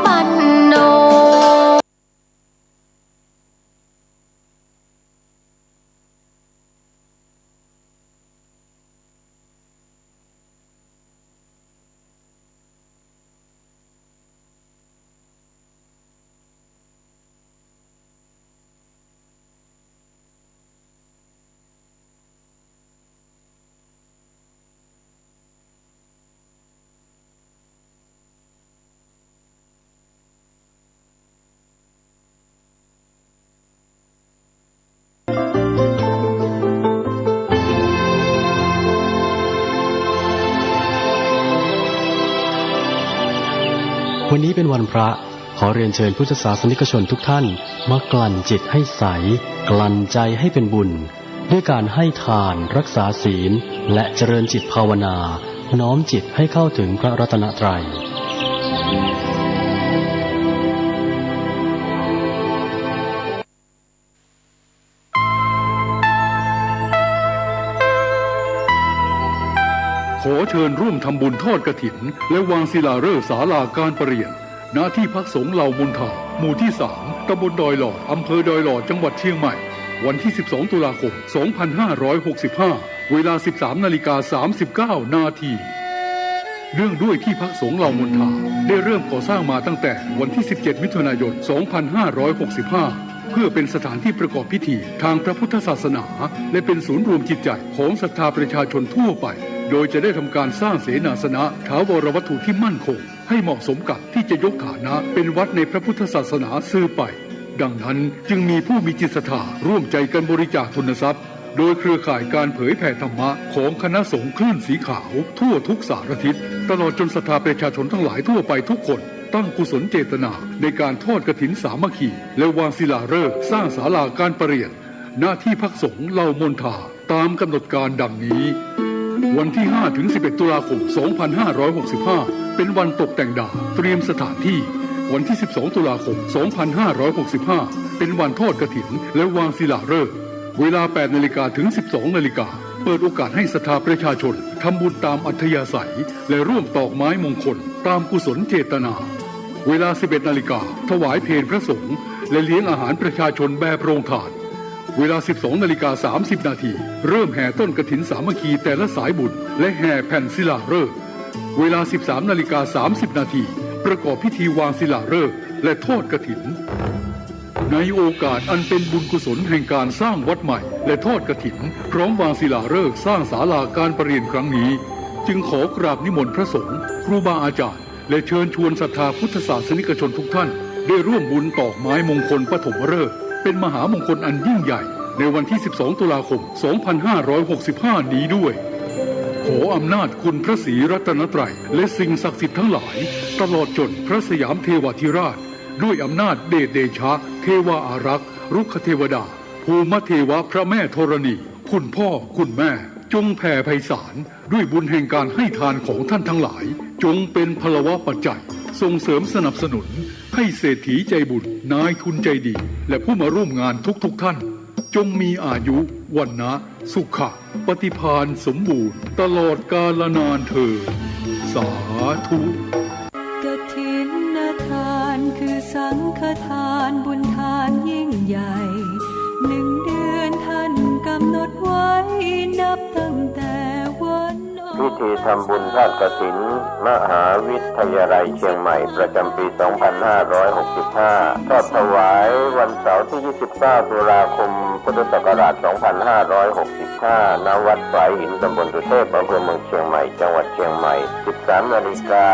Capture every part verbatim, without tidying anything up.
ปันโน วันนี้เป็นวันพระ ขอเรียนเชิญพุทธศาสนิกชนทุกท่าน มากลั่นจิตให้ใส กลั่นใจให้เป็นบุญ ด้วยการให้ทาน รักษาศีล และเจริญจิตภาวนา น้อมจิตให้เข้าถึงพระรัตนตรัย ขอเชิญร่วมทำบุญทอดกฐิน และวางศิลาฤกษ์ศาลาการประเรียน ณ ที่พักสงฆ์เหล่ามนทา หมู่ที่สาม ตำบลดอยหลอด อำเภอดอยหลอด จังหวัดเชียงใหม่ วันที่สิบสอง ตุลาคม สองพันห้าร้อยหกสิบห้า เวลา สิบสามนาฬิกาสามสิบเก้านาที เนื่องด้วยที่พักสงฆ์เหล่ามนทา ได้เริ่มก่อสร้างมาตั้งแต่วันที่สิบเจ็ด มิถุนายน สองพันห้าร้อยหกสิบห้า เพื่อเป็นสถานที่ประกอบพิธีทางพระพุทธศาสนา และเป็นศูนย์รวมจิตใจของศรัทธาประชาชนทั่วไป โดยจะได้ทำการสร้างเสนาสนะ ถาวรวัตถุที่มั่นคง ให้เหมาะสมกับที่จะยกฐานะเป็นวัดในพระพุทธศาสนาสืบไป ดังนั้นจึงมีผู้มีจิตศรัทธาร่วมใจกันบริจาคทุนทรัพย์ โดยเครือข่ายการเผยแผ่ธรรมะของคณะสงฆ์คลื่นสีขาวทั่วทุกสารทิศ ตลอดจนศรัทธาประชาชนทั้งหลายทั่วไปทุกคน ตั้งกุศลเจตนาในการทอดกฐินสามัคคี และวางศิลาฤกษ์สร้างศาลาการประเรียน ณ ที่พักสงฆ์เหล่ามนทา ตามกำหนดการดังนี้ วันที่ห้าถึงสิบเอ็ด ตุลาคม สองพันห้าร้อยหกสิบห้า เป็นวันตกแต่งดา เตรียมสถานที่ วันที่สิบสอง ตุลาคม สองพันห้าร้อยหกสิบห้า เป็นวันทอดกฐิน และวางศิลาฤกษ์ เวลา แปดนาฬิกาถึงสิบสองนาฬิกา เปิดโอกาสให้ศรัทธาประชาชนทำบุญตามอัธยาศัย และร่วมตอกไม้มงคลตามกุศลเจตนา เวลา สิบเอ็ดนาฬิกา ถวายเพลพระสงฆ์ และเลี้ยงอาหารประชาชนแบบโรงทาน เวลา สิบสองนาฬิกาสามสิบนาที เริ่มแห่ต้นกฐินสามัคคีแต่ละสายบุญ และแห่แผ่นศิลาฤกษ์ เวลา สิบสามนาฬิกาสามสิบนาที ประกอบพิธีวางศิลาฤกษ์ และทอดกฐิน ในโอกาสอันเป็นบุญกุศลแห่งการสร้างวัดใหม่ และทอดกฐิน พร้อมวางศิลาฤกษ์สร้างศาลาการประเรียนครั้งนี้ จึงขอกราบนิมนต์พระสงฆ์ ครูบาอาจารย์ และเชิญชวนศรัทธาพุทธศาสนิกชนทุกท่าน ได้ร่วมบุญตอกไม้มงคลปฐมฤกษ์ เป็นมหามงคลอันยิ่งใหญ่ ในวันที่ สิบสอง ตุลาคม สองพันห้าร้อยหกสิบห้า นี้ด้วย ขออำนาจคุณพระศรีรัตนตรัย และสิ่งศักดิ์สิทธิ์ทั้งหลาย ตลอดจนพระสยามเทวาธิราช ด้วยอำนาจเดชเดชะ เทวาอารักษ์ รุกขเทวดา ภูมิเทวะ พระแม่ธรณี คุณพ่อ คุณแม่ จงแผ่ไพศาล ด้วยบุญแห่งการให้ทานของท่านทั้งหลาย จงเป็นพลวปัจจัย ส่งเสริมสนับสนุน ให้เศรษฐีใจบุญ นายทุนใจดี และผู้มาร่วมงานทุกๆ ท่าน จงมีอายุ วรรณะ สุขะ ปฏิภาณสมบูรณ์ ตลอดกาลนานเทอญ สาธุ กฐินทานคือสังฆทาน บุญทานยิ่งใหญ่ หนึ่งเดือนท่านกำหนดไว้ นับตั้งแต่วันออก พิธีทำบุญทอดกฐิน มหาวิทยาลัยเชียงใหม่ ประจำปี สองพันห้าร้อยหกสิบห้า ทอดถวายวันเสาร์ที่ ยี่สิบเก้า ตุลาคม พุทธศักราช สองพันห้าร้อยหกสิบห้า ณ วัดฝายหิน ตำบลสุเทพ อำเภอเมืองเชียงใหม่ จังหวัดเชียงใหม่ สิบสามนาฬิกา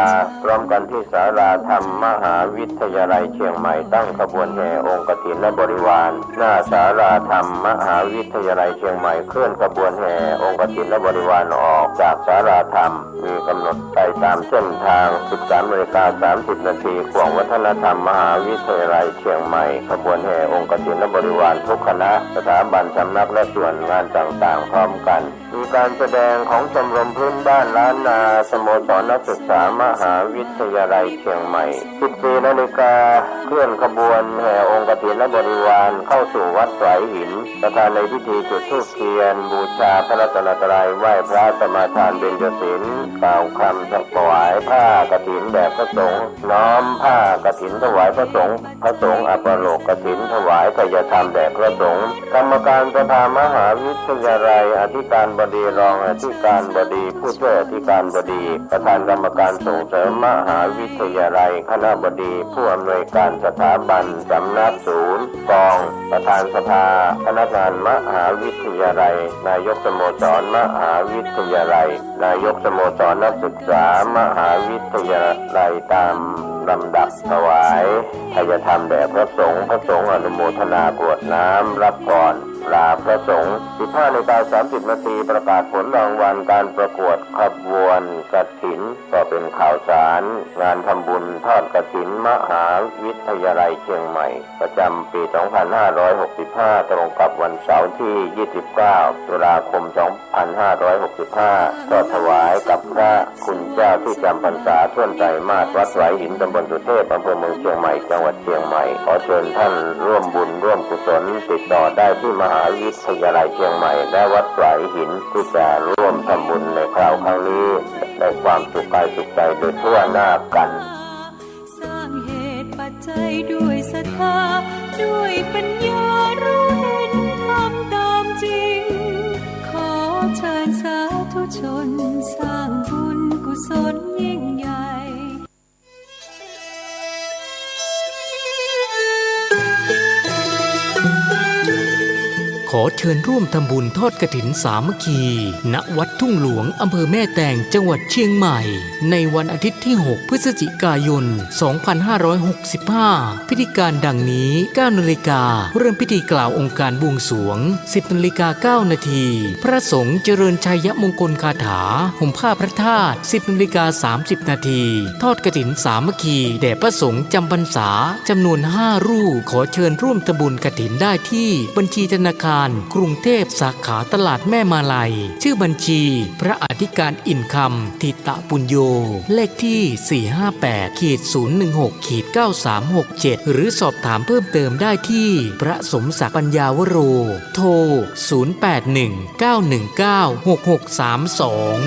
พร้อมกันที่ศาลาธรรมมหาวิทยาลัยเชียงใหม่ ตั้งขบวนแห่องค์กฐินและบริวาร หน้าศาลาธรรมมหาวิทยาลัยเชียงใหม่ เคลื่อนขบวนแห่องค์กฐินและบริวารออกจากศาลาธรรม มีกำหนดไปตามเส้นทาง สิบสามนาฬิกาสามสิบนาที ข่วงวัฒนธรรมมหาวิทยาลัยเชียงใหม่ ขบวนแห่องค์กฐินและบริวารทุกคณะ สถาบัน สำนัก และส่วนงานต่างๆ พร้อมกัน มีการแสดงของชมรมพื้นบ้านล้านนา สโมสรนักศึกษามหาวิทยาลัยเชียงใหม่ สิบสี่นาฬิกา เคลื่อนขบวนแห่องค์กฐินและบริวารเข้าสู่วัดฝายหิน ประธานในพิธีจุดธูปเทียน บูชาพระรัตนตรัย ไหว้พระสมาทานเบญจ กฐิน กล่าวคำถวายผ้ากฐินแด่พระสงฆ์ น้อมผ้ากฐินถวายพระสงฆ์ พระสงฆ์อัปโลกกฐินถวายไทยธรรมแด่พระสงฆ์ กรรมการสภามหาวิทยาลัย อธิการบดี รองอธิการบดี ผู้ช่วยอธิการบดี ประธานกรรมการส่งเสริมมหาวิทยาลัย คณบดี ผู้อำนวยการสถาบัน สำนักศูนย์ กอง ประธานสภาพนักงานมหาวิทยาลัย นายกสโมสรมหาวิทยาลัย นายกสโมสรนักศึกษามหาวิทยาลัย ตามลำดับถวายไทยธรรมแด่พระสงฆ์ พระสงฆ์อนุโมทนากรวดน้ำรับพร ลาพระสงฆ์ สิบห้านาฬิกาสามสิบนาที ประกาศผลรางวัลการประกวดขบวนกฐิน ก็เป็นข่าวสารงานทำบุญทอดกฐินมหาวิทยาลัยเชียงใหม่ ประจำปีสองพันห้าร้อยหกสิบห้า ตรงกับวันเสาร์ที่ยี่สิบเก้าตุลาคมสองพันห้าร้อยหกสิบห้า ก็ถวายกับพระคุณเจ้าที่จำพรรษาถ้วนไตรมาส วัดหวายหิน ตำบลสุเทพ อำเภอเมืองเชียงใหม่ จังหวัดเชียงใหม่ ขอเชิญท่านร่วมบุญร่วมกุศล ติดต่อได้ที่มหาวิทยาลัยเชียงใหม่ และวัดหวายหิน ที่จะร่วมทำบุญในคราวครั้งนี้ ได้ความสุขกายสุขใจโดยทั่วหน้ากัน สร้างเหตุปัจจัยด้วยศรัทธา ด้วยปัญญารู้เห็นธรรมตามจริง ขอเชิญสาธุชนสร้างบุญกุศลยิ่งใหญ่ ขอเชิญร่วมทำบุญทอดกฐินสามัคคี ณ วัดทุ่งหลวง อำเภอแม่แตง จังหวัดเชียงใหม่ ในวันอาทิตย์ที่หกพฤศจิกายนสองพันห้าร้อยหกสิบห้า พิธีการดังนี้ เก้านาฬิกา เริ่มพิธีกล่าวองค์การบวงสรวง สิบนาฬิกาเก้านาที พระสงฆ์เจริญชัยมงคลคาถา ห่มผ้าพระธาตุ สิบนาฬิกาสามสิบนาที ทอดกฐินสามัคคี แด่พระสงฆ์จำพรรษา จำนวนห้ารูป ขอเชิญร่วมทำบุญกฐินได้ที่บัญชีธนาคารกรุงเทพ สาขาตลาดแม่มาลัย ชื่อบัญชี พระอธิการ อินคำ ถิตปุญโญ เลขที่ สี่ห้าแปด ขีด ศูนย์หนึ่งหก ขีด เก้าสามหกเจ็ด หรือสอบถามเพิ่มเติมได้ที่ พระสมศักดิ์ ปัญญาวโร โทร ศูนย์แปดหนึ่ง เก้าหนึ่งเก้า หกหกสามสอง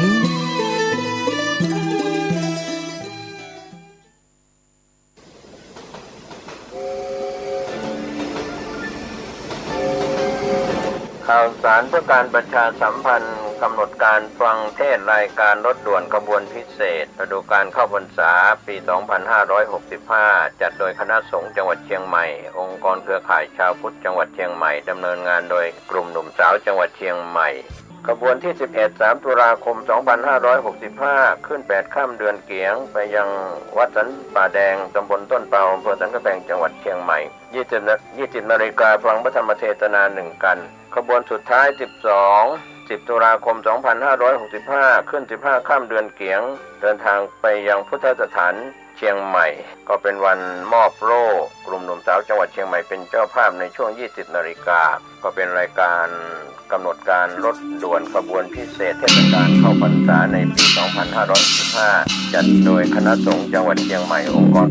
ข่าวสารเพื่อการประชาสัมพันธ์ กำหนดการฟังเทศน์รายการรถด่วนขบวนพิเศษ ฤดูกาลเข้าพรรษา ปีสองพันห้าร้อยหกสิบห้า จัดโดยคณะสงฆ์จังหวัดเชียงใหม่ องค์กรเครือข่ายชาวพุทธจังหวัดเชียงใหม่ ดำเนินงานโดยกลุ่มหนุ่มสาวจังหวัดเชียงใหม่ ขบวนที่สิบเอ็ด สามตุลาคมสองพันห้าร้อยหกสิบห้า ขึ้นแปดค่ำเดือนเกียง ไปยังวัดสันป่าแดง ตำบลต้นเปา อำเภอสันกำแพง จังหวัดเชียงใหม่ ยี่สิบนา ยี่สิบนาฬิกา ฟังพระธรรมเทศนาหนึ่งกัน ขบวนสุดท้าย สิบสอง สิบตุลาคมสองพันห้าร้อยหกสิบห้า ขึ้นสิบห้าค่ำเดือนเกียง เดินทางไปยังพุทธสถานเชียงใหม่ ก็เป็นวันมอบโล่ กลุ่มหนุ่มสาวจังหวัดเชียงใหม่เป็นเจ้าภาพในช่วงยี่สิบนาฬิกา ก็เป็นรายการกำหนดการรถด่วนขบวนพิเศษเทศกาลเข้าพรรษาในปีสองพันห้าร้อยหกสิบห้า จัดโดยคณะสงฆ์จังหวัดเชียงใหม่ องค์กร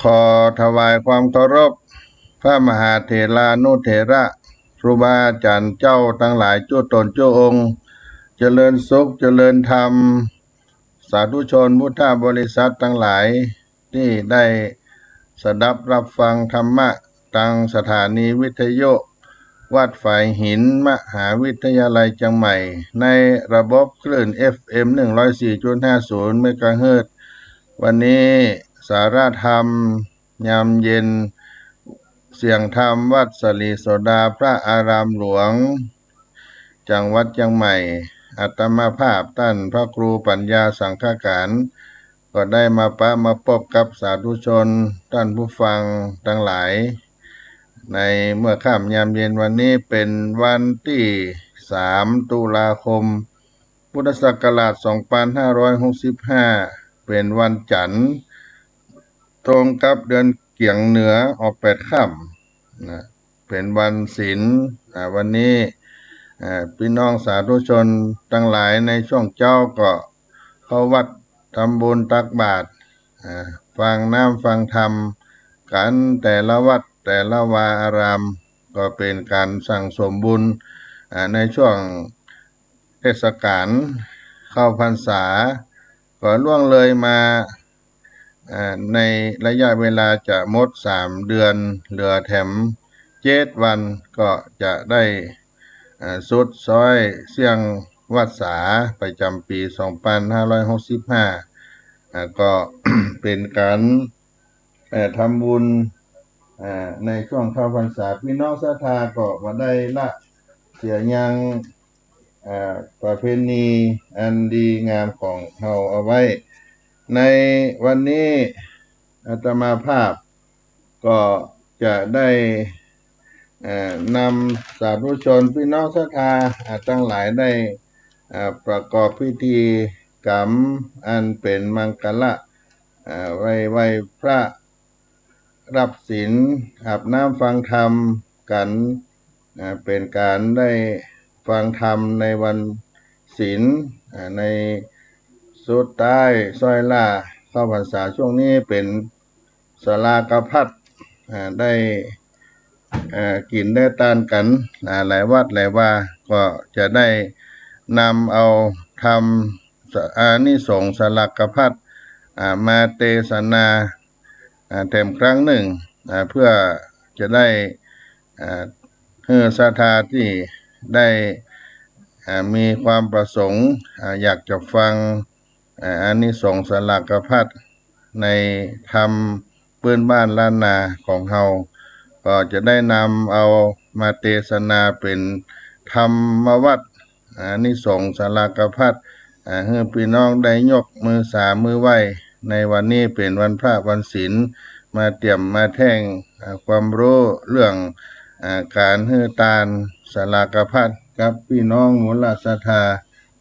ขอถวายความเคารพ พระมหาเถรานุเถระ ครูบาอาจ๋ารย์เจ้าตังหลายจุ๊ต๋นจุ๊องค์ เจริญสุข เจริญธรรม สาธุชนพุทธบริษัทตังหลาย ตี้ได้สดับฮับฟังธรรมะ ตางสถานีวิทยุ วัดฝายหิน มหาวิทยาลัยเจียงใหม่ ในระบบคลื่น เอฟเอ็ม หนึ่งร้อยสี่จุดห้าศูนย์ เมกะเฮิรตซ์ วันนี้สาระธรรม ยามเย็น เสียงธรรมวัดสะหลีโสดา พระอารามหลวง จังหวัดเจียงใหม่ อาตมาภาพต้านพระครูปัญญาสังฆการ ก็ได้มาปะมาปบกับสาธุชนต้านผู้ฟังตังหลาย ในเมื่อค่ำยามเย็นวันนี้เป๋นวันตี้สาม ตุลาคม พุทธศักราช สองปันห้าร้อยหกสิบห้า เป๋นวันจั๋นทร์ ตรงกับเดือนเกี๋ยงเหนือออกแปดค่ำนะ เป๋นวันศีล อ่า วันนี้ อ่า ปี้น้องสาธุชนตังหลายในช่วงเจ๊าก็เข้าวัดทำบุญตักบาตร อ่า ฟังน้ำฟังธรรมกั๋นแต่ละวัดแต่ละวาอาราม ก็เป๋นก๋านสั่งสมบุญ อ่า ในช่วงเทศกาลเข้าพรรษา ก็ล่วงเลยมา อ่า ในระยะเวลาจะหมดสามเดือน เหลือแถมเจ็ดวัน ก็จะได้ อ่า สุดซ้อยเสี้ยงวัสสาประจ๋ำปี๋ สองปันห้าร้อยหกสิบห้า อ่า ก็ เป๋นก๋าน เอ่อ ทำบุญ อ่า ในช่วงเข้าพรรษา ปี้น้องศรัทธาก็บ่ได้ละเสียยัง อ่า ประเพณีอันดีงามของเฮาเอาไว้ ในวันนี้อาตมาภาพก็จะได้ เอ่อ นำสาธุชนปี้น้องศรัทธา อ่า ตังหลายได้ อ่า ประกอบพิธีกรรมอันเป๋นมังคละ อ่า ไหว้ ไหว้พระ ฮับศีล อาบน้ำฟังธรรมกั๋น อ่า เป๋นก๋านได้ฟังธรรมในวันศีล อ่า ในสุดท้ายซ้อยล่าเข้าพรรษาช่วงนี้เป๋นสลากภัต อ่า ได้ อ่า กิ๋นได้ตานกั๋น อ่า หลายวัดหลายวา ก็จะได้นำเอาธรรม อานิสงส์สลากภัต อ่า มาเตสนา อ่า แถมครั้งนึ่ง อ่า เพื่อจะได้ อ่า หื้อศรัทธาตี้ได้ อ่า มีความประสงค์ อ่า อยากจะฟัง อ่า อานิสงส์สลากภัต ในธรรมปื๊นบ้านล้านนาของเฮา ก็จะได้นำเอามาเตสนาเป๋นธรรมวัตร อานิสงส์สลากภัต อ่า หื้อปี้น้องได้ยกมือสามือไหว้ ในวันนี้เป๋นวันพระวันศีล มาเตรียมมาแท่ง อ่า ความฮู้เรื่อง อ่า ก๋านหื้อตานสลากภัต กับปี้น้องมูลศรัทธา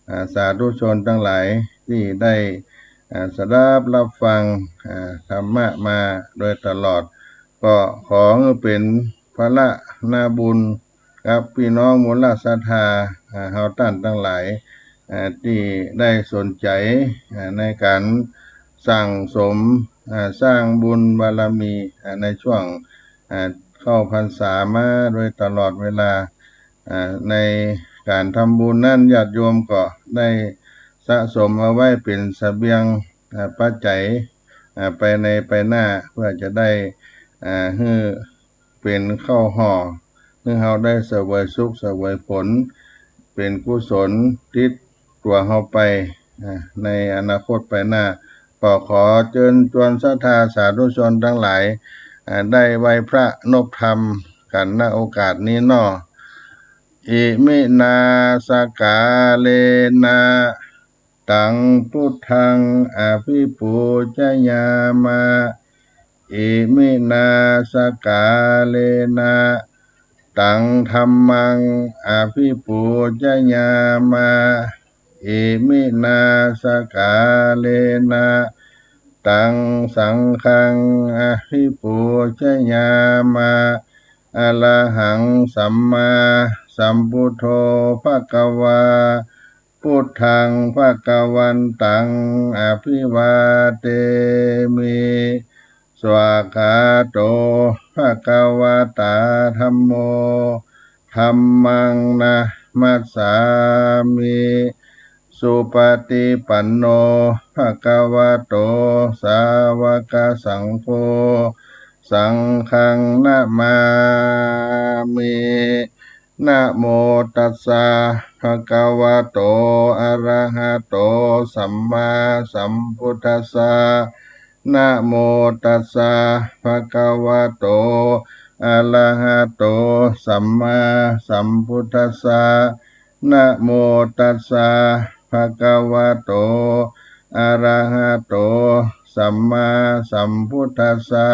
อ่า สาธุชนตังหลายตี้ได้ อ่า สดับฮับฟัง อ่า ธรรมะมาโดยตลอด ก็ขอหื้อเป๋นพละนาบุญ กับปี้น้องมูลศรัทธา อ่า เฮาต้านตังหลาย อ่า ตี้ได้สนใจ๋ อ่า ในก๋านสั่งสม อ่า สร้างบุญบารมี อ่า ในช่วง อ่า เข้าพรรษามาโดยตลอดเวลา อ่า ในก๋านทำบุญนั้นญาติโยมก็ได้สะสมเอาไว้เป๋นเสบียง อ่า ปัจจัย อ่า ไปในไปหน้า เพื่อจะได้ อ่า หื้อเป๋นข้าวห่อ หื้อเฮาได้เสวยสุขเสวยผล เป๋นกุศลติดตั๋วเฮาไป อ่า ในอนาคตไปหน้า ก็ขอเจิญจวนศรัทธาสาธุชนตังหลาย อ่า ได้ไหว้พระนบธรรมกั๋น ณ โอกาสนี้เนาะ อิมินาสกาเลนะ ตังพุทธังอภิปูจยามะ อิมินาสกาเลนะ ตังธัมมังอภิปูจยามะ อิมินาสกาเลนะ ตังสังฆังอภิปูจยามะ อะระหังสัมมาสัมพุทโธภะคะวา พุทธังภะคะวันตังอภิวาเทมิ Svākkhāto bhagavatā dhammo, dhammaṃ namassāmi. Supaṭipanno bhagavato sāvakasaṅgho, saṅghaṃ namāmi. Namo tassa bhagavato arahato sammāsambuddhassa. Namo tassa bhagavato arahato sammāsambuddhassa. Namo tassa bhagavato arahato sammāsambuddhassa.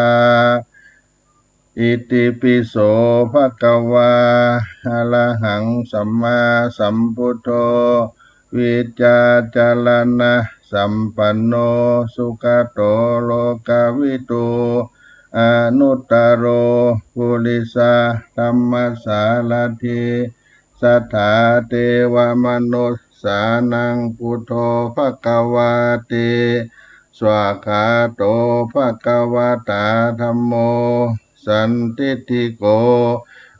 Itipi so bhagavā arahaṃ sammāsambuddho vijjācaraṇasampanno sugato lokavidū anuttaro purisadammasārathi satthā devamanussānaṃ buddho bhagavāti. Svākkhāto bhagavatā dhammo sandiṭṭhiko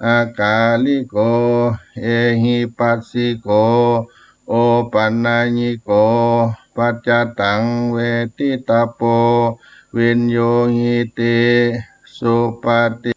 akāliko ehipassiko opanayiko paccattaṃ veditabbo viññūhīti. Supaṭi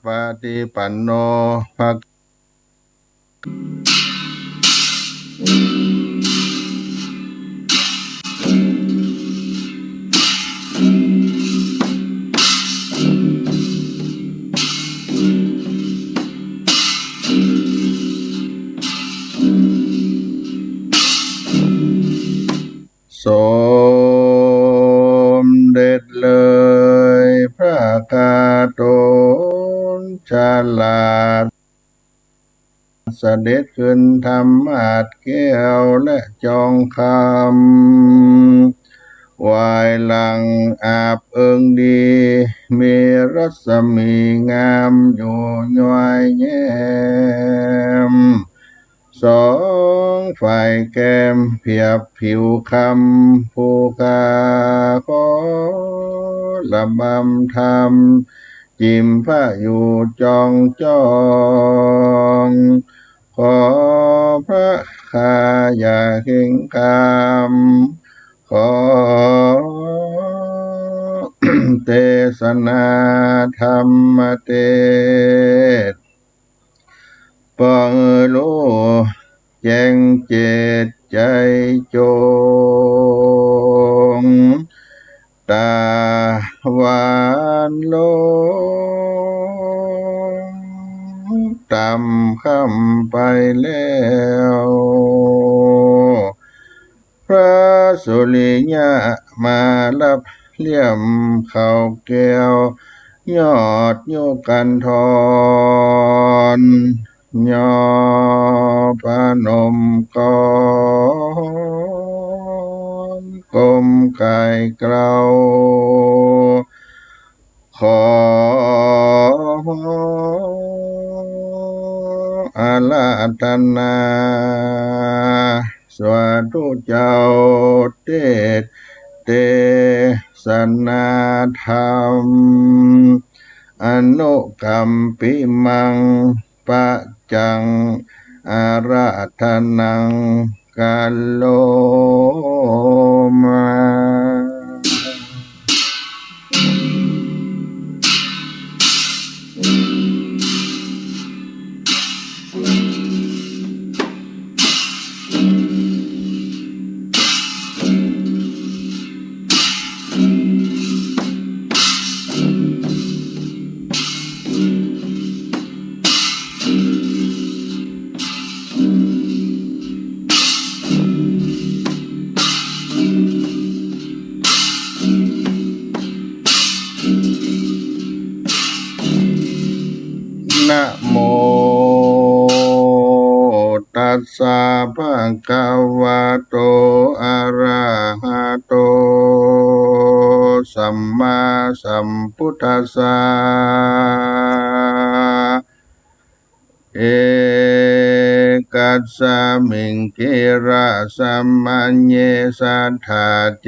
Paṭipanno bhag- สมเด็จเลยพระคาโตนฉลาด เสด็จขึ้นธรรมาสน์แก้วและจองคำ วายหลังอาบเอิงดี มีรัศมีงามอยู่ย้อยแย้ม สองฝ่ายแก้มเปรียบผิวคำ ผู้ข้าขอระบำธรรม จิ่มพระอยู่จองจอง ขอพระข้าอย่าเข่งคาม ขอเตสนาธรรมเตสน์ ปองรู้แจ้งเจตน์ใจ๋จง ตาหวานลง ต่ำค่ำไปแล้ว พระสุริยะมารับเลี่ยมเขาแก้ว ยอดยุคันธร ย่อพนมกร ก้มไขว่เกลา ขออาราธนา สาธุเจ้า เตสน์เตสนาธรรม อนุกัมปิมัง ปัจจัง อาราธนัง กัลโลมา สะ ภะคะวะโต อะระหะโต สัมมาสัมพุทธัสสะ เอกัสสะมิง คิริสะมะเย สัตถาเจ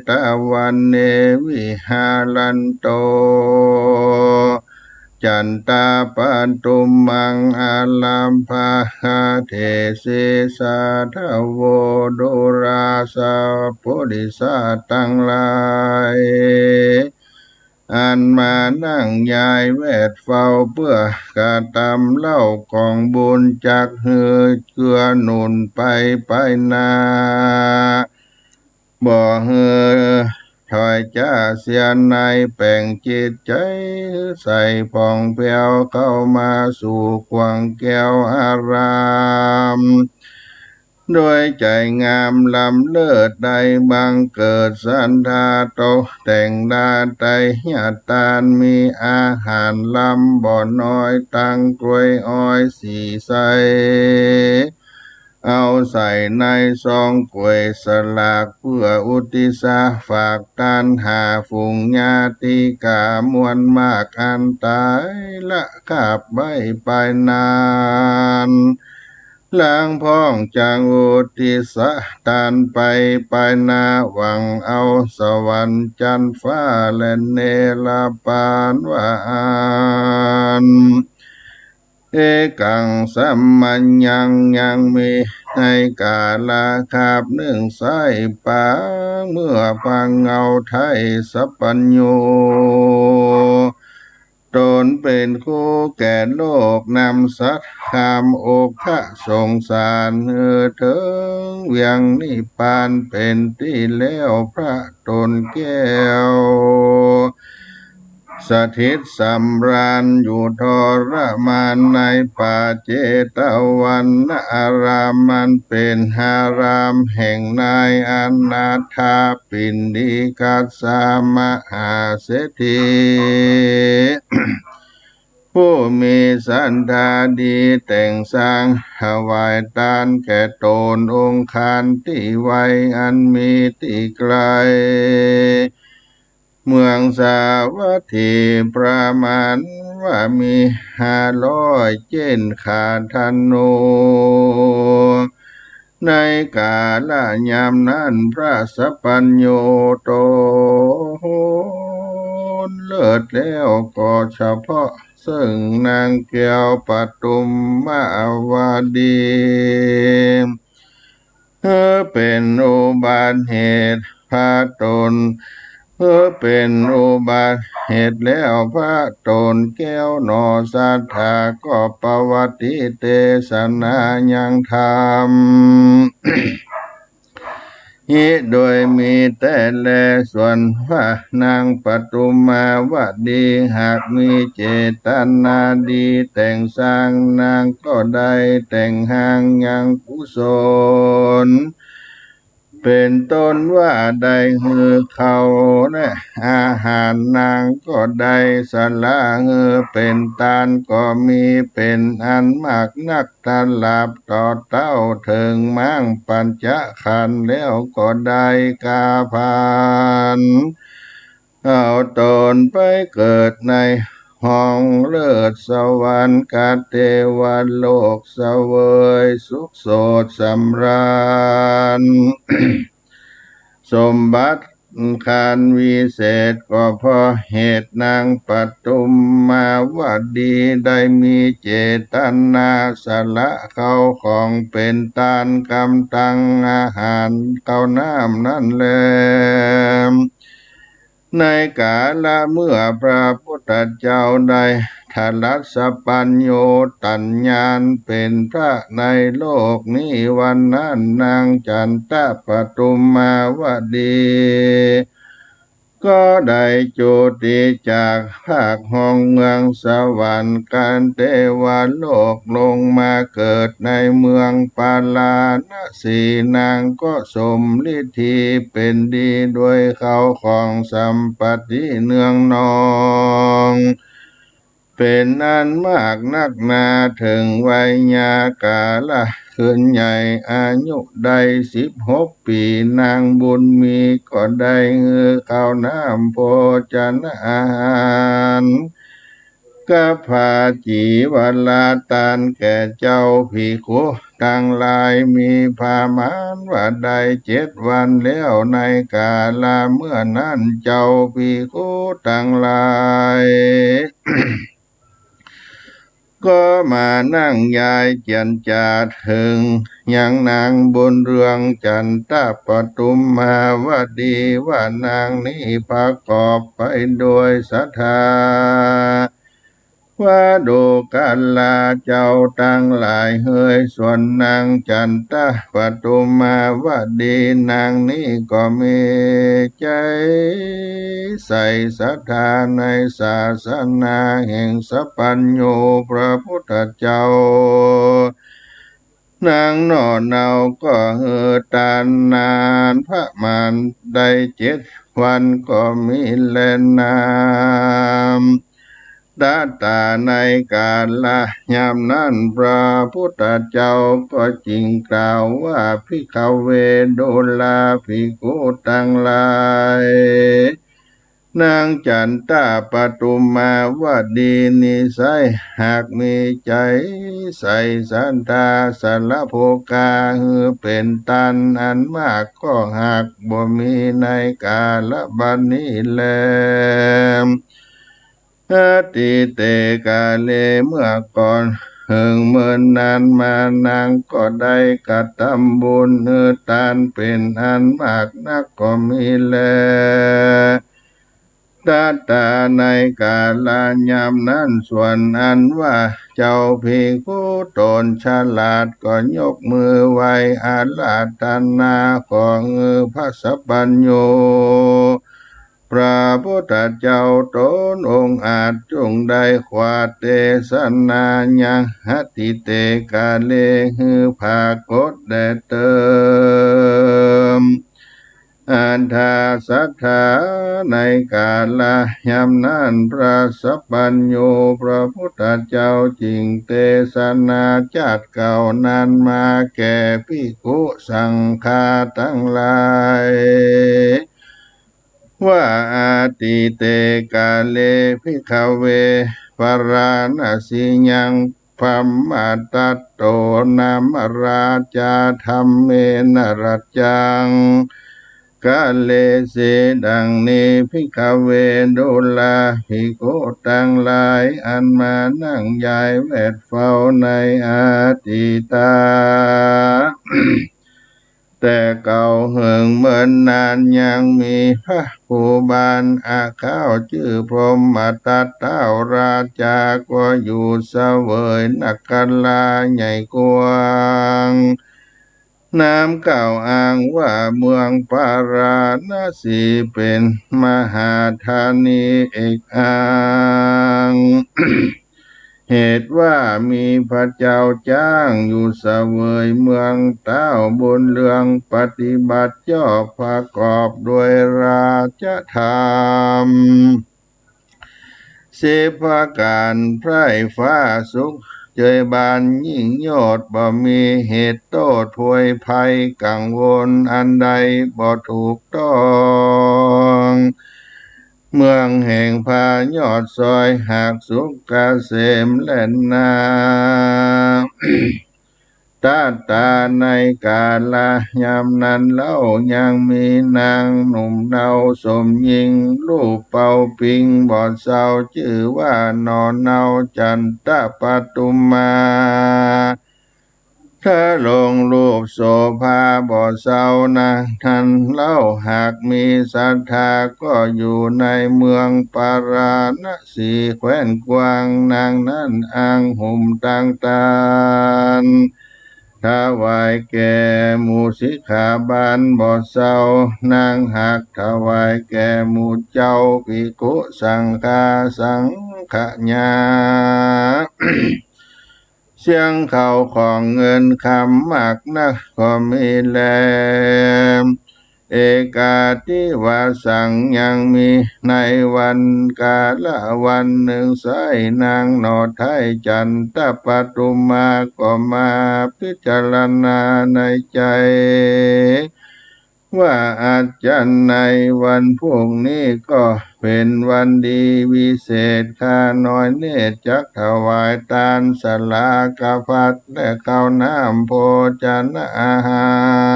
ตะวะเน วิหะรันโต จันตะปะตุมมัง อะรัมภะเทสิ สาธะโว ดูราสะ ปุริสะตังหลาย อันมานั่งยายแวดเฝ้า เปื้อกระตำเล่าก๋องบุญ จักหื้อเกื้อหนุนไปไปหน้า บ่หื้อถอยจ๊าเสียใน แป๋งจิตใจ๋ใสผ่องแผ้ว เข้ามาสู่ขวงแก้วอาราม โดยใจ๋งามล้ำเลิศ ได้บังเกิดศรัทธา ตกแต่งดาไตยทาน มีอาหารล้ำบ่น้อย ตังกล้วยอ้อยสีใส เอาใส่ในซองก๋วยสลาก เปื้ออุทิศะฝากตาน หาฝูงญาติกามวลมาก อันต๋ายละคาบไว้ไปนาน หลังพ่องจักอุทิศตานไปไปหน้า หวังเอาสวรรค์จั๊นฟ้า และเนรปานว่าอั้น เอกัง สะมะยัง ยังมีในก๋าละคาบนึ่ง ใส้ปางเมื่อปางเงาไท้สัพพัญญู ต๋นเป๋นครูแก่โลก นำสัตว์ข้ามโอคะสงสาร หื้อเถิงเวียงนิพพานเป๋นตี้แล้ว พระต๋นแก้ว สถิตสำราญอยู่ทรมาน ในป่าเจตวันอาราม อันเป๋นอารามแห่งนายอนาถปิณฑิกัสสะมหาเศรษฐี ผู้มีศรัทธาดี แต่งสร้างถวายตานแก่ต๋น องคารตี้ไว อันมีตี้ไก๋ เมืองสาวัตถี ประมาณว่ามีห้าร้อยเจ๊นขาธนู ในก๋าละยามนั้น พระสัพพัญญูต๋นเลิศแล้ว ก็เฉพาะเซิ่งนางแก้วปทุมมาวดี เออ เป๋นอุบัติเหตุพระต๋น เออ เป๋นอุบัติเหตุแล้วพระต๋นแก้วหนอ ศรัทธาก็ประวัติเตสนายังธรรม นี้โดยมีแต๊แล ส่วนว่านางปทุมมาวดี หากมีเจตนาดีแต่งสร้าง นางก็ได้แต่งห้างยังกุศล เป๋นต้นว่าได้หื้อข้าวและอาหาร นางก็ได้สละหื้อเป๋นตาน ก็มีเป๋นอันมากนัก ตราบต่อเต้าเถิงม้างปัญจขันธ์ แล้วก็ได้กาผาน เอาต๋นไปเกิดในห้องเลิศสวรรค์ กะเตวโลก เสวยสุขโสดสำราญ สมบัติขันธ์วิเศษ ก็เพราะเหตุนางปทุมมาวดีได้มีเจตนาสละข้าวของเป๋นตาน กำตังอาหารข้าวน้ำนั้นแล ในกาละเมื่อพระพุทธเจ้าได้ถลัดสัพพัญญูตัญญาณเป๋นพระในโลกนี้ วันนั้นนางจันตะปทุมมาวดี ก็ได้จุติจากภาคห้องเมืองสวรรค์ กะเตวโลก ลงมาเกิดในเมืองปาราณสี นางก็สมฤทธีเป๋นดีด้วยข้าวของสัมปัตติเนืองนอง เป๋นอันมากนักหนา เถิงไวยากาละขึ้นใหญ่ อายุได้สิบหกปี๋ นางบุญมีก็ได้หื้อข้าวน้ำโภชนะอาหาร กับผ้าจีวรตานแก่เจ้าภิกขุตังหลาย มีประมาณว่าได้เจ็ดวันแล้ว ในกาละเมื่อนั้น เจ้าภิกขุตังหลาย ก็มานั่งยายเจียรจาเถิงยังนางบุญเรืองจันตะปทุมมาวดี ว่านางนี้ประกอบไปโดยศรัทธา ว่าดูกราเจ้าตังหลายเหย ส่วนนางจันตะปทุมมาวดีนางนี้ก็มีใจ๋ใส่ศรัทธาในศาสนาแห่งสัพพัญญูพระพุทธเจ้า นางหน่อเนาก็หื้อตานนานประมาณได้เจ็ดวันก็มีแลนา ตะตาในกาละยามนั้น พระพุทธเจ้าก็จึงกล่าวว่า ภิกขเว ดูราภิกขุตังหลาย นางจันตะปทุมมาวดีนี้ไซร้หากมีใจ๋ใส่ศรัทธาสละโภคาหื้อเป๋นตานอันมาก ก็หากบ่มีในกาละบัดนี้แล อตีเตกาเล เมื่อก่อนเหิงเมินนานมา นางก็ได้กระทำบุญหื้อตานเป๋นอันมากนักก็มีแล ตะตาในกาละยามนั้น ส่วนอันว่าเจ้าภิกขุต๋นฉลาดก็ยกมือไหว้อาราธนา ขอหื้อพระสัพพัญญู พระพุทธเจ้าต๋นองค์อาจ จุ่งได้ขวาเตสนายัง อตีเตกาเล หื้อผากฏแด่เติม อัตถาศรัทธาในกาละยามนั้น พระสัพพัญญูพระพุทธเจ้าจึงเตสนาจากเก่านั้นมาแก่ภิกขุสังฆาตังหลาย ว่า อตีเตกาเล ภิกขเว ปาราณสียัง พรหมทัตโต นามราชา ธัมเมนะรัจจัง กาเลสี ดังนี้ ภิกขเว ดูราภิกขุตังหลาย อันมานั่งยายแวดเฝ้าในอตีตา แต่เก่าเหิงเมินนานยังมีพระภูบาลอาข้าวจื้อพรหมทัตท้าวราชา ก็อยู่เสวยนคราใหญ่กว้าง นามกล่าวอ้างว่าเมืองปาราณสี เป๋นมหาธานีเอกอ้าง เหตุว่ามีพระเจ้าจ๊างอยู่เสวยเมือง ท้าวบุญเรืองปฏิบัติชอบประกอบด้วยราชธรรมสิบประก๋าน ใพร่ฟ้าสุขเจยบานยิ่งยอด บ่มีเหตุโต้ษโผยภัยกังวลอันใดบ่ถูกต้อง เมืองแห่งพระยอดซอยหากสุขเกษมแลนา ตะตาในกาละยามนั้นเล่า ยังมีนางหนุ่มเนาสมหญิง รูปเปาปิงบ่เซา จื้อว่าหน่อเนาจันตะปทุมมา ทะลงรูปโสภาบ่เซา นางนั้นเล่าหากมีศรัทธา ก็อยู่ในเมืองปาราณสีแคว้นกว้าง นางนั้นอ้างห่มตังตาน ถวายแก่หมู่สิกขาบาลบ่เซา นางหากถวายแก่หมู่เจ้าภิกขุสังฆา สังขยา เสี้ยงข้าวของเงินคำมากนักก็มีแล เอกาทิวาสัง ยังมีในวันกาละวันนึ่งไส้ นางหน่อไท้จันตปทุมมาก็มาพิจารณาในใจ๋ ว่าอาจารย์ในวันพรุ่งนี้ก็เป๋นวันดีวิเศษ ข้าน้อยเนตรจักถวายตานสลากพัดและข้าวน้ำโภชนะอาหา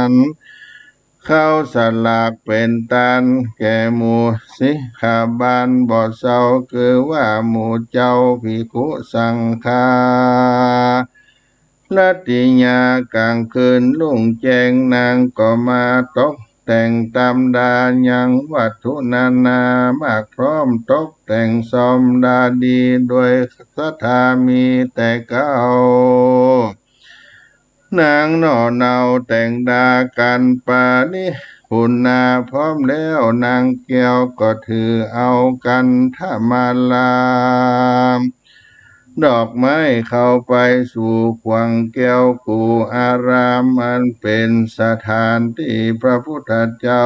ร ข้าวสลากเป๋นตานแก่หมู่สิกขาบาลบ่เซา คือว่าหมู่เจ้าภิกขุสังฆา ราตรียามกลางคืนรุ่งแจ้ง นางก็มาตกแต่งตามดา ยังวัตถุนานามากพร้อม ตกแต่งซ่อมดาดีโดยศรัทธามีแต่เก๊า นางหน่อเนาแต่งดากั๋นปาริปุณณาพร้อมแล้ว นางแก้วก็ถือเอาคันธมาลา ดอกไม้เข้าไปสู่ขว้างแก้วกู่อาราม อันเป๋นสถานตี้พระพุทธเจ้า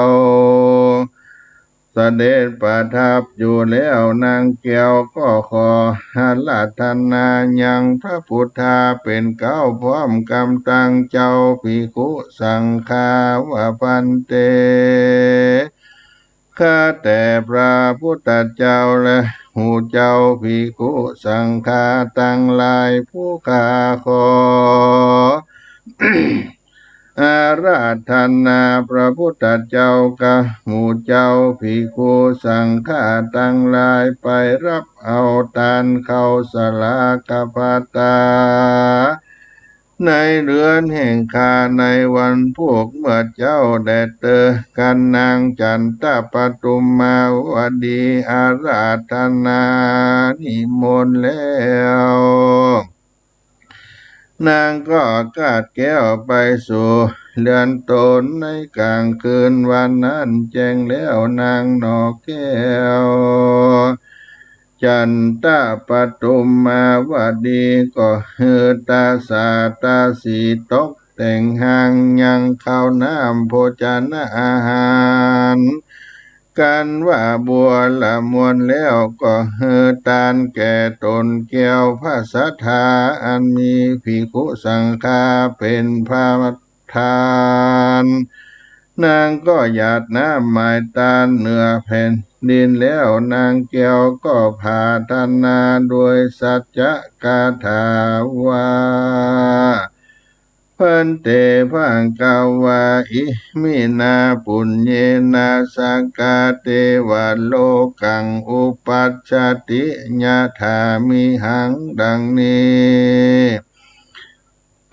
เสด็จประทับอยู่แล้ว นางแก้วก็ขออาราธนายังพระพุทธาเป๋นเก๊าพร้อมกำตังเจ้าภิกขุสังฆาว่า ภันเต ข้าแต่พระพุทธเจ้าและหมู่เจ้าภิกขุสังฆาตังหลาย ผู้ข้าขออาราธนาพระพุทธเจ้ากับหมู่เจ้าภิกขุสังฆาตังหลาย ไปฮับเอาตานข้าวสลากพัดตา ในเฮือนแห่งข้าในวันพูก เมื่อเจ๊าแดดเต๊อ คันนางจันตปทุมมาวดีอาราธนานิมนต์แล้ว นางก็กาดแก้วไปสู่เฮือนตนในกลางคืนวันนั้น แจ้งแล้วนางหน่อแก้ว จันตปทุมมาวดีก็หื้อตาสาตาสีตกแต่งหางยังข้าวน้ำโภชนะอาหาร กันว่าบัวละมวลแล้ว ก็หื้อตานแก่ต๋นแก้วพระศรัทธา อันมีภิกขุสังฆาเป๋นประธาน นางก็หยาดน้ำหมายตานเหนือแผ่นดินแล้ว นางแก้วก็ผาธนาโดยสัจจคาถาว่า ภันเต ภะคะวา อิมินา ปุญเญนะ สักขาเตวะโลกัง อุปัชฌาติ ยะถามิหัง ดังนี้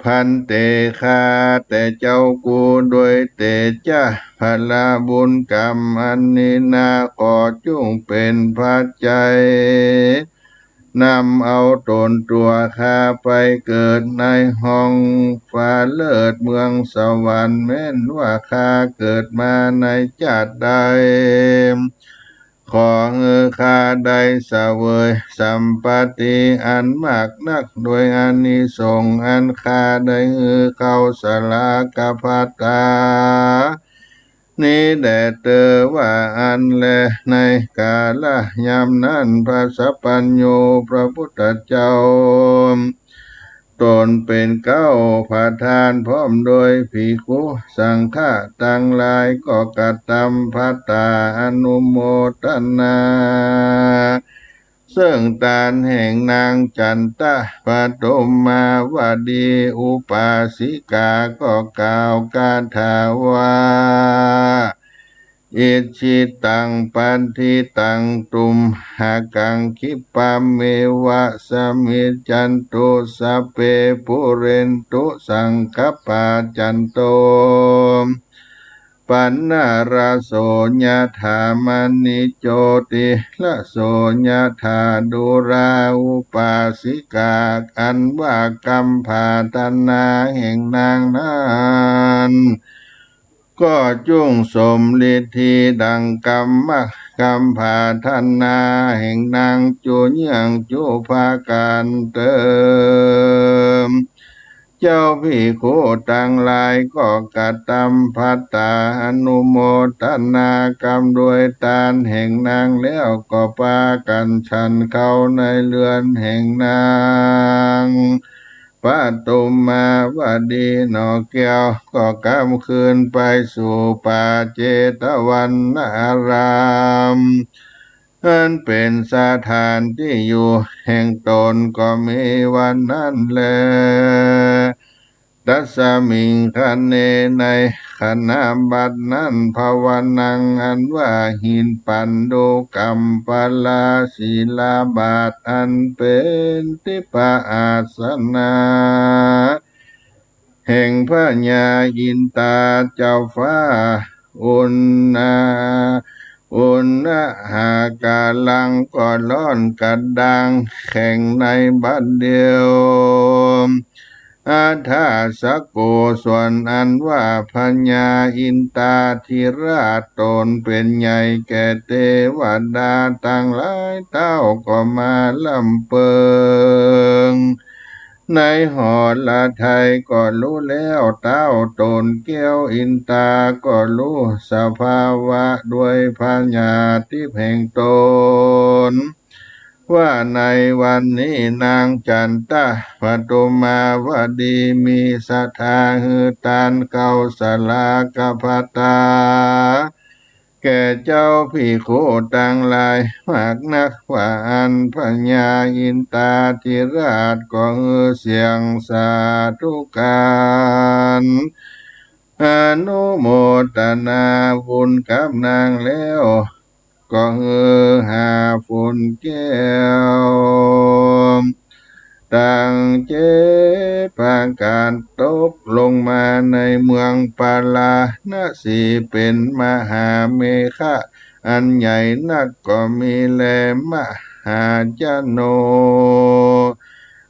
ภันเต ข้าแต่เจ้ากู โดยเตจ๊ะผละบุญกรรมอันนี้นา ขอจุ่งเป๋นปัจจัย นำเอาต๋นตั๋วข้าไปเกิดในห้องฟ้าเลิศเมืองสวรรค์ แม้นว่าข้าเกิดมาในจ๊าดใด ขอหื้อข้าได้เสวยสัมปัตติอันมากนัก โดยอานิสงส์อันข้าได้หื้อข้าวสลากพัตตา นี้แด่เตอ ว่าอั้นแล ในกาละยามนั้น พระสัพพัญญูพระพุทธเจ้า ต๋นเป๋นเก๊าประธานพร้อมโดยภิกขุสังฆะตังหลาย ก็กระตำภัตตาอนุโมทนา เซิ่งตานแห่งนางจันตปทุมมาวดีอุปาสิกา ก็กล่าวคาถาว่า อิจฉิตังปัตถิตัง ตุมหะกัง ขิปปะเมวะสะมิชฌันตุ สัพเพ ปุเรนตุ สังกัปปา จันโท ปัณณะระโส ยะถา มะณิ โจติระโส ยะถา ดูรา อุปาสิกา อันว่ากำผาธนาแห่งนางนั้น ก็จุ่งสมฤทธิดังกำมะ กำผาธนาแห่งนางจุเยื่องจุประก๋านเติม เจ้าภิกขุตังหลายก็กระตำภัตตาอนุโมทนากรรมโดยตานแห่งนางแล้ว ก็ปากั๋นฉันเข้าในเฮือนแห่งนางปทุมมาวดีหน่อแก้ว ก็กลับคืนไปสู่ป่าเจตวันนาราม อันเป๋นสถานตี้อยู่แห่งต๋น ก็มีวันนั้นแล ตัสมิงขเณ ในขณะบัดนั้น ภวนัง อันว่าหินปันดูกัมปลาศิลาบาท อันเป๋นทิพอาสนะ แห่งพญาอินตาเจ้าฟ้า อุณณา อุณณหากาลัง ก็ร้อนกระด้างแข็งในบัดเดียว อัฏฐสโก ส่วนอันว่าพญาอินตาธิราชต๋นเป๋นใหญ่แก่เตวดาตังหลายเต้า ก็มาล่ำเปิง ในหฤทัยก็ฮู้แล้วเต้า ต๋นแก้วอินตาก็ฮู้สภาวะด้วยพญาทิพย์แห่งต๋น ว่าในวันนี้นางจันตะปทุมมาวดีมีศรัทธาหื้อตานข้าวสลากภัตตา แก่เจ้าภิกขุตังหลายมากนัก ว่าอั้น พญาอินตาธิราชก็หื้อเสียงสาธุการ อนุโมทนาบุญกับนางแล้ว ก็หื้อหาฝนแก้ว ตังเจ็ดประก๋านตกลงมาในเมืองปาราณสี เป๋นมหาเมฆะอันใหญ่นัก ก็มีแลมหาชโน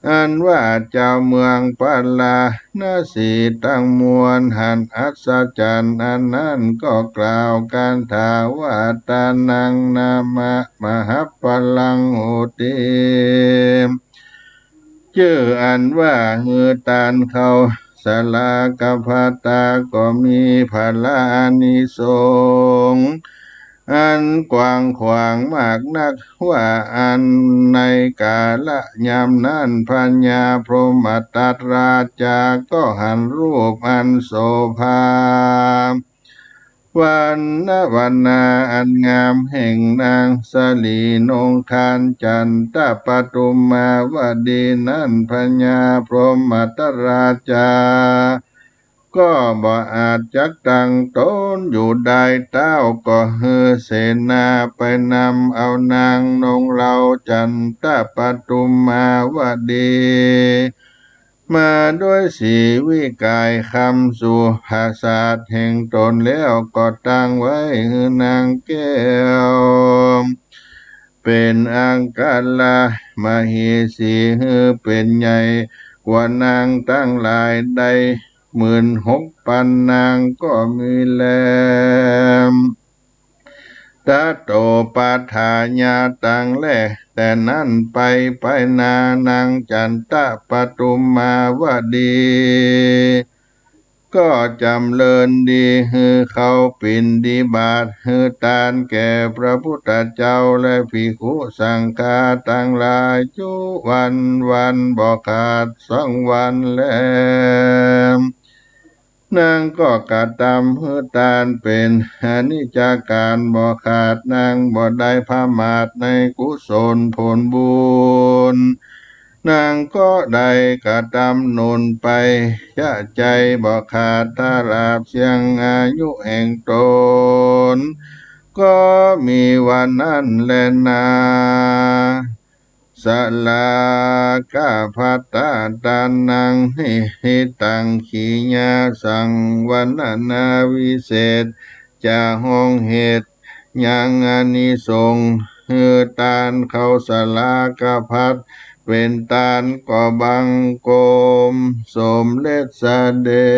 อันว่าจาวเมืองปาราณสีตังมวลหันอัศจรรย์อันนั้น ก็กล่าวคาถาว่า ทานังนามะมหัปปลังโหติ จื้ออันว่าหื้อตานข้าวสลากภัตตา ก็มีผลาอานิสงส์อันกว้างขวางมากนัก ว่าอั้น ในกาละยามนั้น พญาพรหมทัตราชาก็หันรูปอันโสภา วันนะวันนาอันงามแห่งนางสลีนงคานจันตะปทุมมาวดีนั้น พญาพรหมทัตราชา ก็บ่อาจจักตั้งต๋นอยู่ได้เต้า ก็หื้อเสนาไปนำเอานางนงเหล่าจันตะปทุมมาวดี มาด้วยศรีวิกายคำสู่ผาสาทแห่งต๋นแล้ว ก็ตั้งไว้หื้อนางแก้ว เป๋นอัครมเหสี หื้อเป๋นใหญ่กว่านางตังหลายได้หมื่นหกปันนางก็มีแล ตะโตปาทายาตัง และแต่นั้นไป ไปหน้านางจันตะปทุมมาวดี ก็จ๋ำเริญดี หื้อเข้าปิณฑิบาต หื้อตานแก่พระพุทธเจ้าและภิกขุสังฆาตังหลาย จุวันวันบ่ขาดสักวันแล นางก็กระตำหื้อตานเป๋นอนิจจการบ่ขาด นางบ่ได้ผมาทในกุศลผลบุญ นางก็ได้กระตำหนุนไปจะใจ๋บ่ขาด ตลอดเสี้ยงอายุแห่งต๋น ก็มีวันนั้นแลนา สลากภัตตา ทานังนิทธิตัง ขีณาสังวรณา วิเศษจะห้องเหตุยังอานิสงส์ หื้อตานข้าวสลากภัตตา เป๋นตานก็บังคมสมเร็จเสด็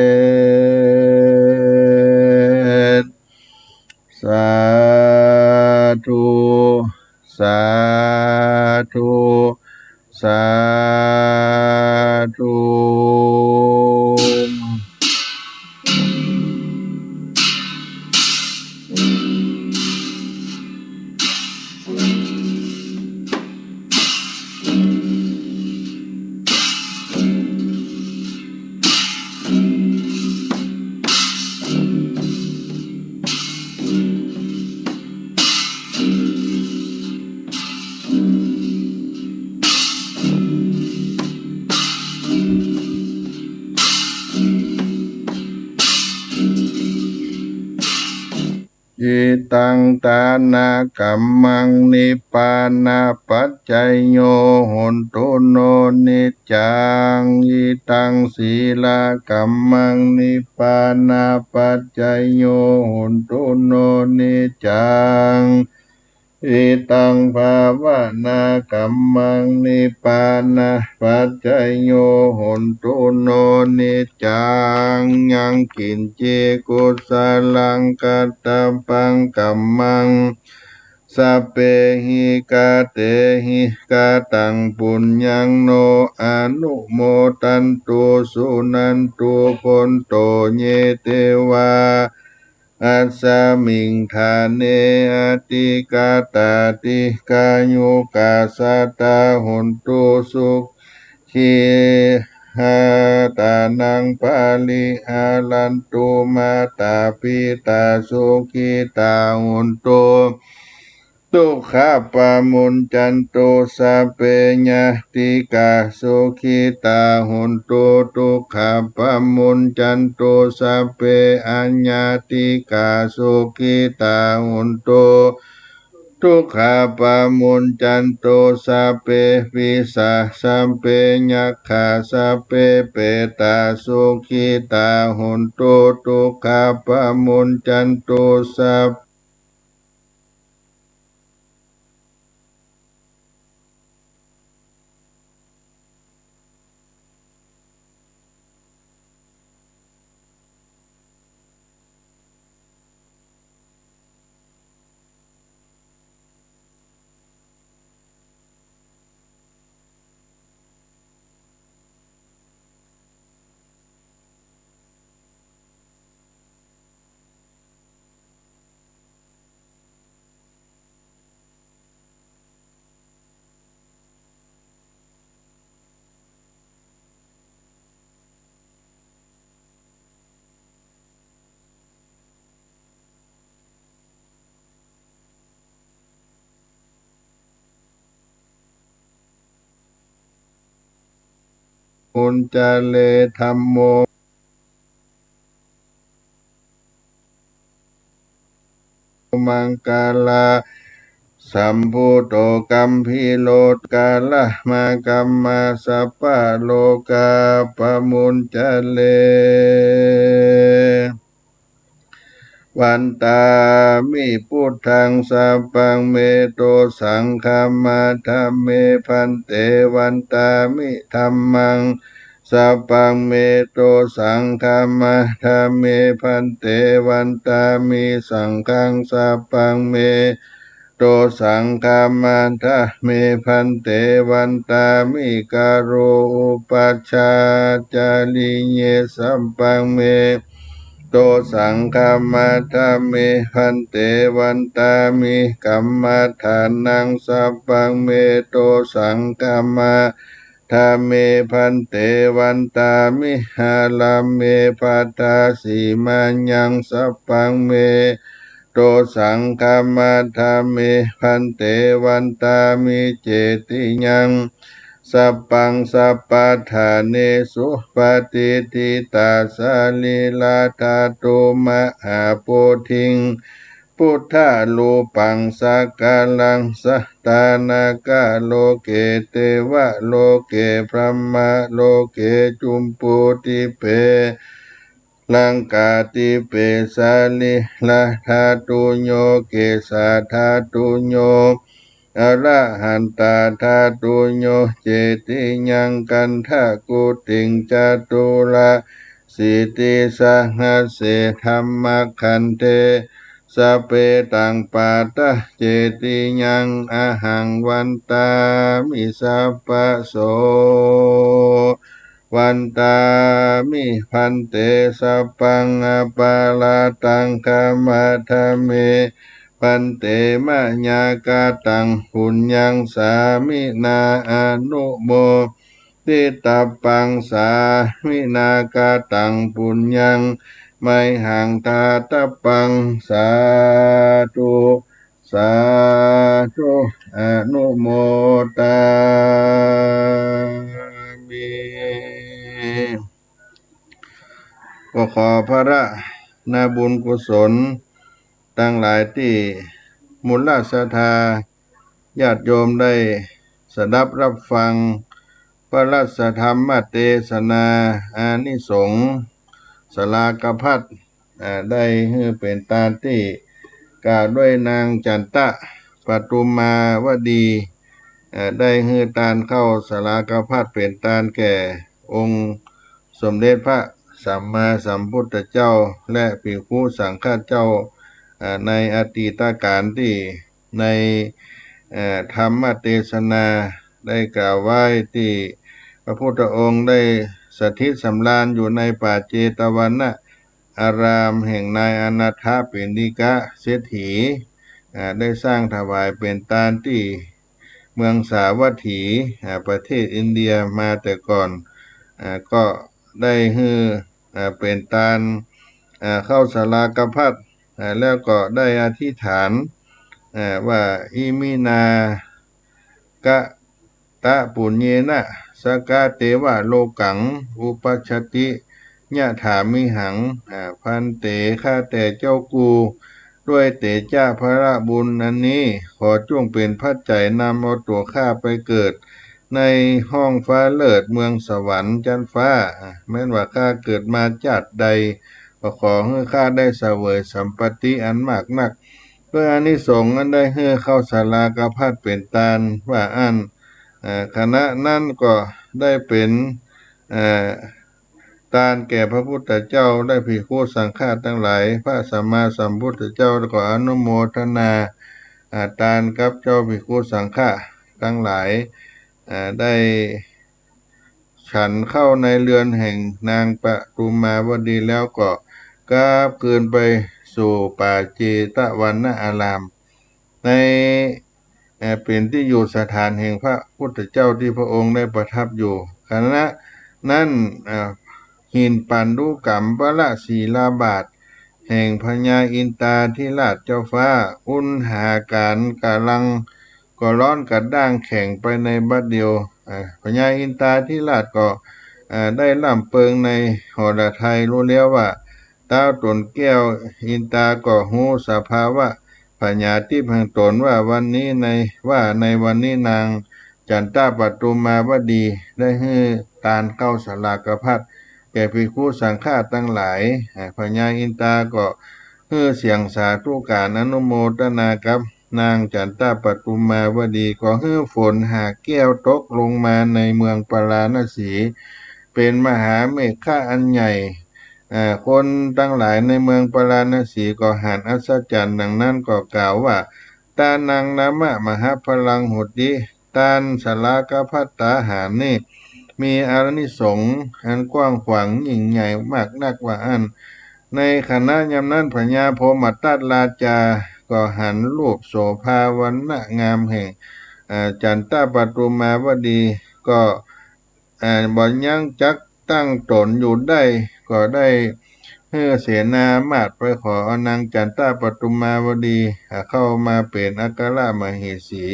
จ สาธุ สาธุ สาธุ taṃ dānakammaṃ nibbānapaccayyo hontu no niccaṃ. Idaṃ sīlakammaṃ nibbānapaccayo hontu no niccaṃ. Idaṃ bhāvanākammaṃ nibbānapaccayo hontu no niccaṃ. Yaṃ kiñci kusalaṃ katabbaṃ kammaṃ sabbehi katehi kataṃ puññaṃ no anumodantu suṇantu bhonto ye devā asmiṃ ṭhāne adhigatā dīghāyukā sadā hontu sukhī attānaṃ pariharantu. Mātā pitā sukhitā hontu dukkhā pamuñcantu. Sabbe ñātikā sukhitā hontu dukkhā pamuñcantu. Sabbe aññātikā sukhitā hontu dukkhā pamuñcantu. Sabbe pisā sabbe yakkhā sabbe petā sukhitā hontu dukkhā pamuñcantu. Sabbe muñcare dhammo maṅgala sambuddho gambhīro karamā kamā sabba rogā pamuñcare. Vandāmi buddhaṃ sabbaṃ me dosaṃ khamatha me bhante. Vandāmi dhammaṃ sabbaṃ me dosaṃ khamatha me bhante. Vandāmi saṅghaṃ sabbaṃ me dosaṃ khamatha me bhante. Vandāmi karopacchāyacariye sabbaṃ me dosaṃ khamatha me bhante. Vandāmi kammadānaṃ sabbaṃ me dosaṃ khamatha me bhante. Vandāmi ārāme baddhasīmāyaṃ sabbaṃ me dosaṃ khamatha me bhante. Vandāmi cetiyaṃ sabbaṃ sabbaṭṭhānesu patiṭṭhitā sarīradhātu mahābodhiṃ buddharūpaṃ sakalaṃ sadā nāgaloke devaloke brahmaloke jumbuddīpe laṅkādīpe sarīradhātuyyo kesadhātuyyo arahatadhātuyyo cetiyaṃ gandhakuṭiṃ caturāsītisahasсе dhammakkhandhe sabbe taṃ pattacetiyaṃ ahaṃ vandāmi sabbaso. Vandāmi bhante sabbaṃ aparādhaṃ khamatha me bhante. Mayā kataṃ puññaṃ sāminā anumoditabbaṃ, sāminā kataṃ puññaṃ mayhaṃ dātabbaṃ. Sādhu sādhu anumodāmi. ก็ขอผละนาบุญกุศล ตังหลายตี้มูลศรัทธาญาติโยมได้สดับรับฟังพระราชธรรมเตสนาอานิสงส์สลากภัต อ่า ได้หื้อเป๋นตานตี้กล่าวด้วยนางจันตะปทุมมาวดี อ่า ได้หื้อตานข้าวสลากภัตเป๋นตานแก่องค์สมเด็จพระสัมมาสัมพุทธเจ้า และภิกขุสังฆเจ้า อ่า ในอดีตกาลตี้ใน เอ่อ ธรรมเตสนาได้กล่าวไว้ตี้พระพุทธองค์ได้สถิตสำราญอยู่ในป่าเจตวันนะ อารามแห่งนายอนาถปิณฑิกะเศรษฐี อ่า ได้สร้างถวายเป๋นตานตี้เมืองสาวัตถี อ่า ประเทศอินเดียมาแต่ก่อน อ่า ก็ได้หื้อ อ่า เป๋นตาน อ่า ข้าวสลากภัต อ่า แล้วก็ได้อธิษฐาน อ่า ว่า อิมินา กะตะปุญเญนะ สกะเตวะโลกัง อุปัชชติ ยะถามิหัง อ่า ภันเต ข้าแต่เจ้ากู ด้วยเตจะพละบุญอันนี้ ขอจงเป๋นปัจจัยนำเอาตั๋วข้าไปเกิดในห้องฟ้าเลิศเมืองสวรรค์จั๊นฟ้า อ่า แม้นว่าข้าเกิดมาจาติใด ก็ขอหื้อข้าได้เสวยสัมปัตติอันมากนัก ด้วยอานิสงส์อันได้หื้อข้าวสลากภัตเป๋นตานว่าอั้น เอ่อ ขณะนั้นก็ได้เป๋น เอ่อ ตานแก่พระพุทธเจ้าและภิกขุสังฆะตังหลาย พระสัมมาสัมพุทธเจ้าก็อนุโมทนา อ่า ตานกับเจ้าภิกขุสังฆะตังหลาย อ่า ได้ ฉันข้าวในเฮือนแห่งนางปทุมมาวดีแล้วก็กลับคืนไปสู่ป่าเจตวันนะอาราม ใน เอ่อ เป๋นตี้อยู่สถานแห่งพระพุทธเจ้าตี้พระองค์ได้ประทับอยู่ ขณะนั้น เอ่อ หินปันธุกัมปะละศิลาบาทแห่งพญาอินทาธิราชเจ้าฟ้า อุณหาการกำลัง ก็ร้อนกระด้างแข็งไปในบัดเดียว อ่า พญาอินทาธิราชก็ อ่า ได้ร่ำเปิงในหฤทัยฮู้แล้วว่า ท้าวต๋นแก้วอินทาก็ฮู้สภาวะผญาทิพย์แห่งต๋นว่าวันนี้ใน ว่าในวันนี้นางจันตะปทุมมาวดีได้หื้อตานข้าวสลากภัต แก่ภิกขุสังฆะตังหลาย อ่า พญาอินทาก็หื้อเสียงสาธุการอนุโมทนากับนางจันตะปทุมมาวดี ก็หื้อฝนหาแก้วตกลงมาในเมืองปาราณสี เป๋นมหาเมฆขะอันใหญ่ อ่า คนตังหลายในเมืองปาราณสีก็หันอัศจรรย์ดังนั้นก็กล่าวว่า ตานังนามะมหาพลังโหติ ตานสลากภัตตาหารนี้ มีอานิสงส์อันกว้างขวางยิ่งใหญ่มากนักว่าอั้น ในขณะยามนั้นพญาพรหมทัตราชาก็หันรูปโสภาวรรณะงามแห่ง อ่า จันตะปทุมมาวดี ก็ อ่า บ่ยั้งจักตั้งต๋นอยู่ได้ ก็ได้หื้อเสนามาตย์ไปขอเอานางจันตะปทุมมาวดี อ่า เข้ามาเป๋นอัครมเหสี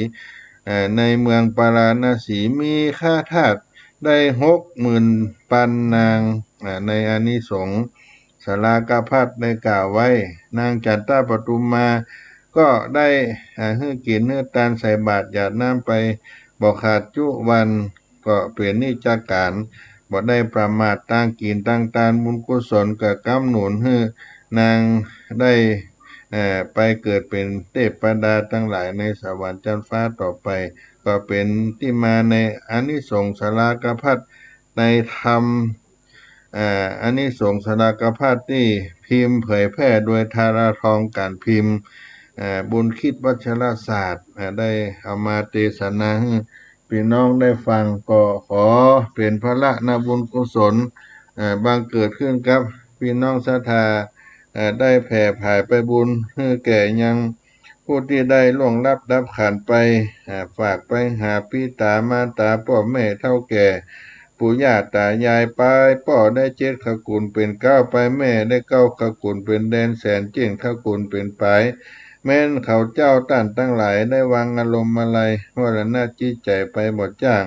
อ่า ในเมืองปาราณสี มีข้าทาสได้หกหมื่นปันนาง อ่า ในอานิสงส์สลากภัตได้กล่าวไว้ นางจันตะปทุมมาก็ได้ อ่า หื้อกิ๋นหื้อตานใส่บาตรหยาดน้ำไปบ่ขาดจุวัน ก็เป๋นนิจการ บ่ได้ประมาท ตางกิ๋นตางตานบุญกุศลก็กำหนุนหื้อนางได้ เอ่อ ไปเกิดเป๋นเทพดาตังหลายในสวรรค์จั๊นฟ้าต่อไป ก็เป๋นตี้มาในอานิสงส์สลากภัต ในธรรม เอ่อ อานิสงส์สลากภัตตี้พิมพ์เผยแพร่โดยธาราทองก๋านพิมพ์ เอ่อ บุญคิดวัชรศาสตร์ เอ่อ ได้เอามาเตสนาหื้อ ปี้น้องได้ฟัง ก็ขอเป๋นผละนบุญกุศล เอ่อ บังเกิดขึ้นกับปี้น้องศรัทธา เอ่อ ได้แผ่ผายไปบุญหื้อแก่ยังผู้ตี้ได้ล่วงลับดับขันธ์ไป เอ่อ ฝากไปหาปิต๋ามาต๋าป้อแม่เฒ่าแก่ ปู่ย่าต๋ายาย ไปป้อได้เจ็ดขกุลเป๋นเก๊า ไปแม่ได้เก้าขกุลเป๋นแดน แสนเจ็ดขกุลเป๋นป๋าย แม้นเขาเจ้าต้านตังหลายได้วางอารมณ์อาลัยวรณะจิตใจ๋ไปบ่จ้าง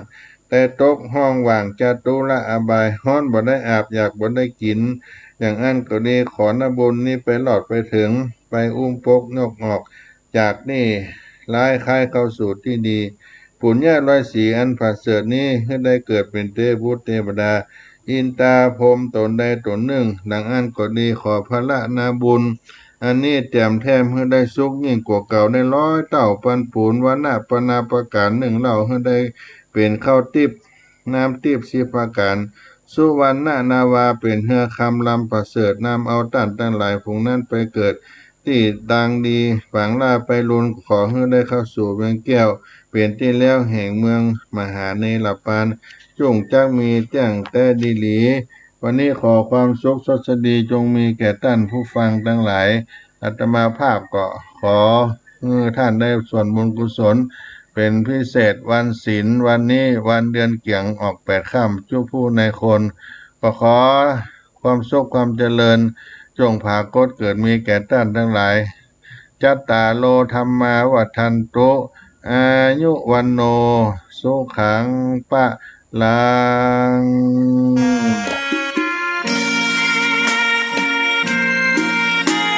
แต่ตกฮ่องหว่างจตุรอบาย ฮ้อนบ่ได้อาบ อยากบ่ได้กิ๋น อย่างอั้นก็ดี ขอนาบุญนี้ไปรอดไปเถิง ไปอุ้มปกยกออกจากนี่ ร้ายคล้ายเข้าสู่ตี้ดี ปุญญะร้อยสี่อันประเสริฐนี้ หื้อได้เกิดเป๋นเตวบุตรเตวดา อินตาพรหมต๋นใดต๋นนึ่ง ดังอั้นก็ดี ขอพละนาบุญอันนี้แจ่มแถมหื้อได้สุขยิ่งกว่าเก่าได้ร้อยเต้า ปันปู๋นวรรณะปนาประก๋านนึ่งเล่า หื้อได้เป๋นข้าวติ๊บ น้ำติ๊บสิบประก๋าน สุวรรณนาวาเป๋นเฮือคำลำประเสริฐ นำเอาต้านตังหลายฝูงนั้นไปเกิดตี้ตางดี ป๋างล้าไปลุน ขอหื้อได้เข้าสู่เวียงแก้ว เป๋นตี้แล้วแห่งเมืองมหาเนรปาน จุ่งจักมีแจ้งแต๊ดีหลี วันนี้ขอความสุขสวัสดีจงมีแก่ต้านผู้ฟังตังหลาย อาตมาภาพก็ขอหื้อต้านได้ส่วนบุญกุศล เป๋นพิเศษวันศีล วันนี้วันเดือนเกี๋ยงออกแปดค่ำ จุผู้ในคน ก็ขอความสุขความเจริญ จงผากฏเกิดมีแก่ต้านตังหลาย จัตตาโร ธัมมา วัฑฒันตุ อายุ วัณโณ สุขัง พะลัง